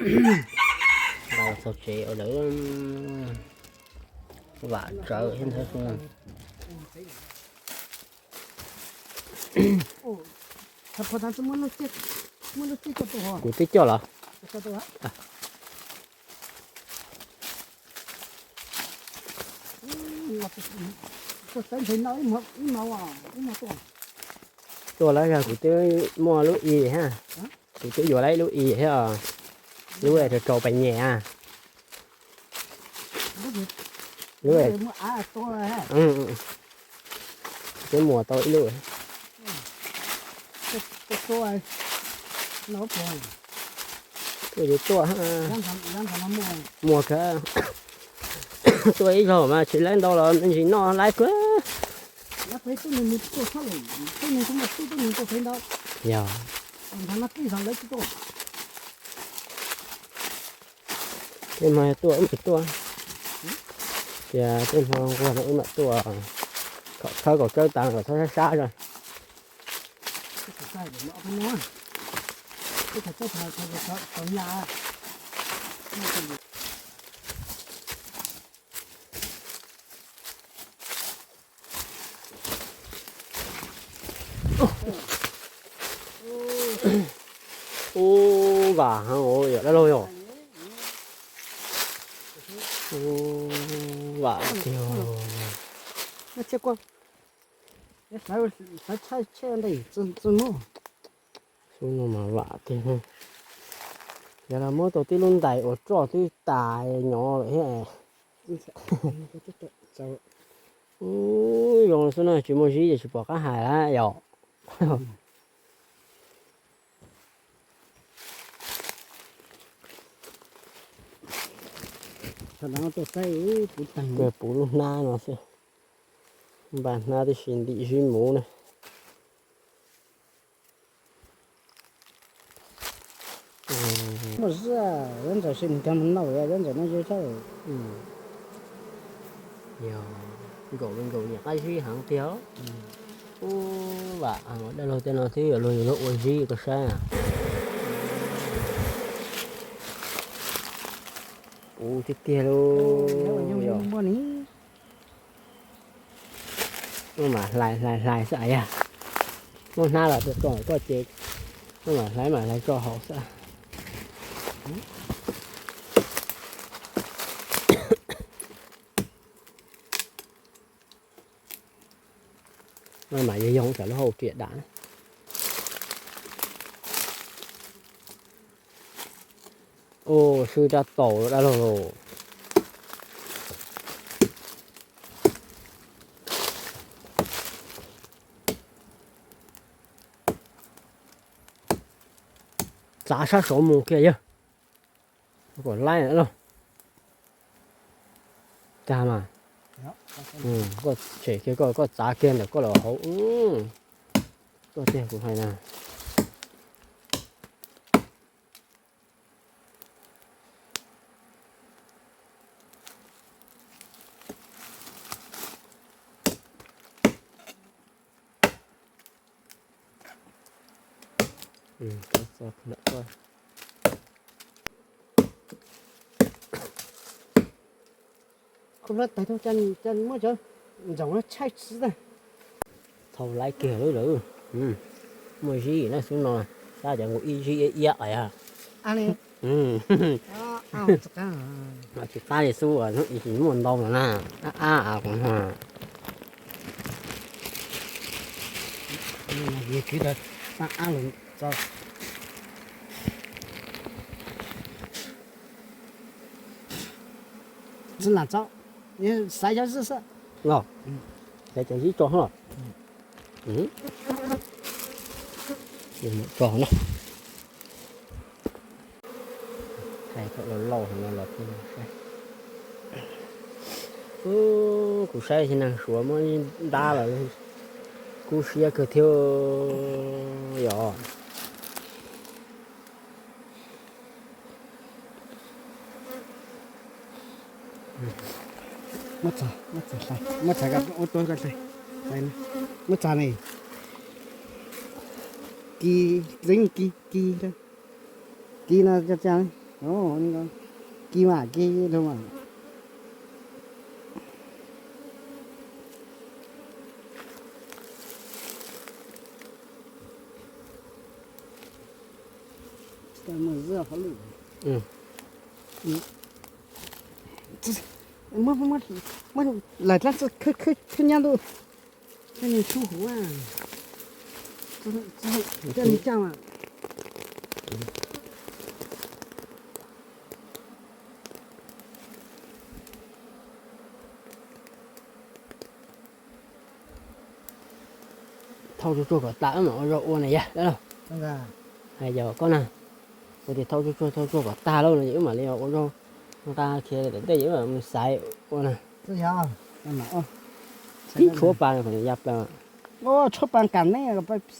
Txog tsev ua lawm, vam tsawv thiab ntag. Kuv twb coj los. Tuaj lawm yog kuv twb muaj lub i thiab, kuv twb yuav lawm ib lub i thiab os. Lub rau rau pais nyem a. Lub twb muas tau ib lub. Tuaj yuav tuaj, muag kawg. Tuaj ib zaug mas tsis laib ntau los me ntsis noj laib kawg. Yog tej hmo tuaj wb mam tuaj, tias tej hmo nquag no wb mam tuaj, khawb kom tsawb tas kom txhob sab sab zog. Ub, vam heev yom dab laug yom. Ub, vam tiag. Xub no mas vam tiag. Yog los muab tau tib lub ntais uas roj twb tas nyo lawm thiab. Ub, zoo xwb no tsis muaj zib ces tsis pom qab hais lawm yom. Puv lub hnab no xwb, npaj hnab tib si ntim zib muv na. Muaj zib, yob ntxawm sim nrog mus nauj, yob ntxawm no zoo thiab. Yog nkaum li nkaum nyuam qab zib heev tiag. Ub, vam dab laug tej no twb yog luag yug luag ua zib koj saib. Puv tiag tiag lauj. Muaj mas hlais hlais hlais xwb yog. Muaj hnab los tuaj tso koj ces, muaj mas hlais mas hlais tso hauv xwb. No mas yog yoog tsam lub hauv riam dam. Ua sib rab taus dab laug lauj. Txav sab saud mus kiag yog. Kom laib lauj. Tag mas. Koj tshem kiag koj, koj txav kiag ntawm koj los hauv. Koj tiag kuv hais na. Koj hlob tais muab cov ntsoom tshaib tsis tau. Thaum laib kiag lawm. Muaj zib na xub no, sab cov nkaus ib zib iab iab. Tsis qab li xub, muaj ntau no na. Ab ab. Txawb lam tso, xaiv cov zib xwb. Xaiv cov zib tso. Tso no. Hais thaum laus laus no los thiaj saib. Kuv saib xyov neeg Suav muab ntab los kub siab kawg thiab yom. Muab txav, muab txav, muab txav, muab txav ne. Kis, txeeb kis, kis, kis no tsa tsa. Kis mas kis lug mas. Lawm dlaab tsi khwb nyab ntuj, coj nws tshoob huv, coj nws caj mas. Thauj tsuag tsuag kom tas wb mam ua zaub ua na yog. Hais yog koj na, kuv tias thauj tsuag tsuag thauj tsuag kom tag lauj no ces wb mam li ua zaub, nqa khiav tom ntej ces wb mam mus xaiv ua na. Tib tshuab pa no kom ya plaws. Tshuab pa kam neb pab pis.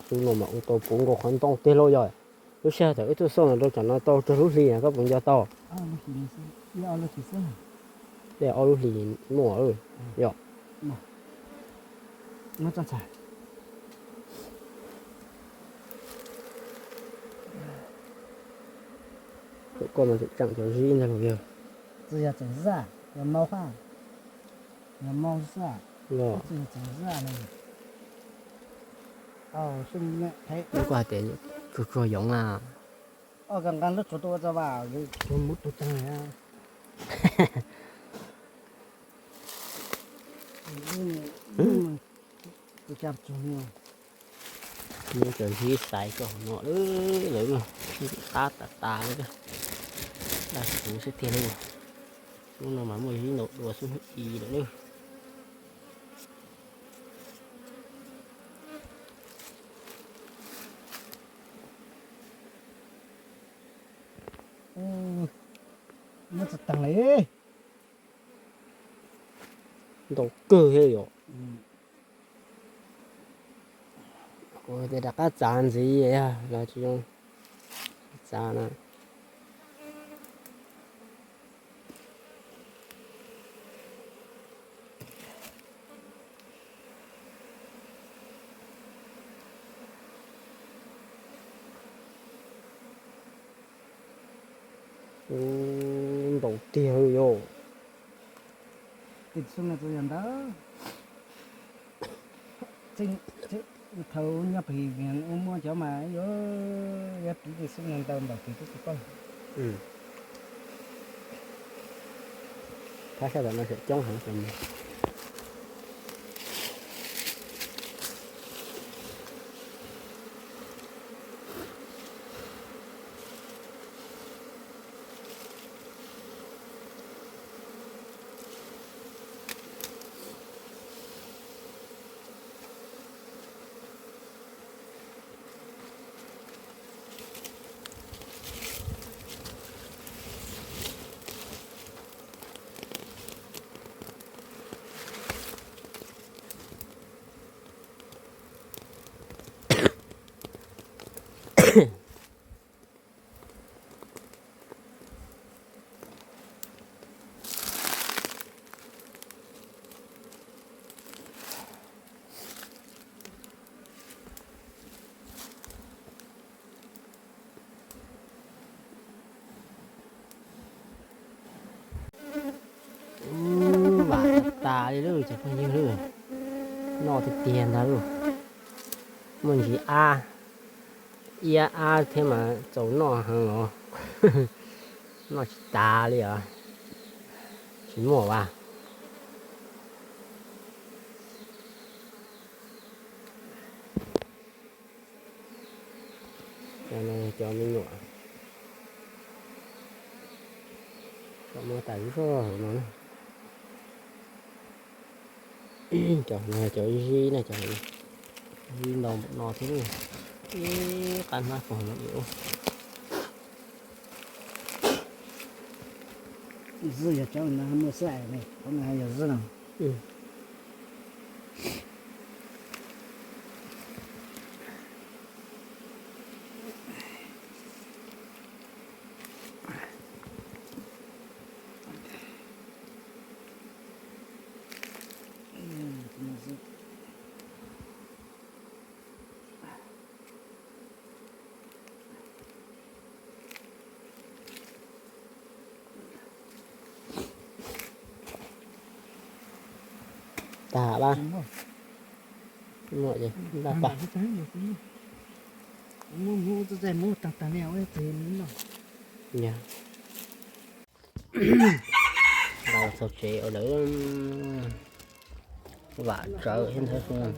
Tub no mas ua tau puv nkaus qhov ntoo tiag lauj yog. Lub sij hawm thaum wb tuaj xauj no rau tsam no tau tsawg lub hlis koj puas nco tau? Tej ob lub hlis no yog. Koj mas tseem cov zib ntag lauj yog. Tsis yog tseem zaj, yog mau haj, yog mau zaj, tsis yog tseem zaj no. Koj hais tias tsuag tsuag yoov na. Koj nqa lub tsuag tuaj ua tso vas, tsuag muv tsuag tseeg. Muab cov zib xaiv koj no lawm, qab tas tas li, daj kuv xwb tiag lauj. Lub no mas muaj zib ntau dua xwb i lawm lauj. Muab tsis tag li. Ntau kawg thiab yom. Kuv tias rov qab txav ntxiv los tsis zoo txav na. Ntau tiag yog. Thaum nyob pem ua muaj cov mas yuav, yuav tiv tej xwb no ntau npaum twg twb tsis paub. Thab sab tom no tseem coob heev. Vam tas tas li lauj cov phooj ywg lauj. Noj tiag tiag ntag lauj. Muaj ntsis ab, iab ab thiab mas txaus noj heev los noj tsis tas li os. Tsis muaj vas. Cov no cov me nyuam, cov muaj tas zog no. Cov no cov zib na, cov zib ntau npaum no thiab. Ib qab hnab pog no. Zib yog cov no muaj xwb, qhov no yog zib no. Tag lawm. Muaj ces npaj pab. Txog tsev ua lawm, vam tsawv thiab ntag.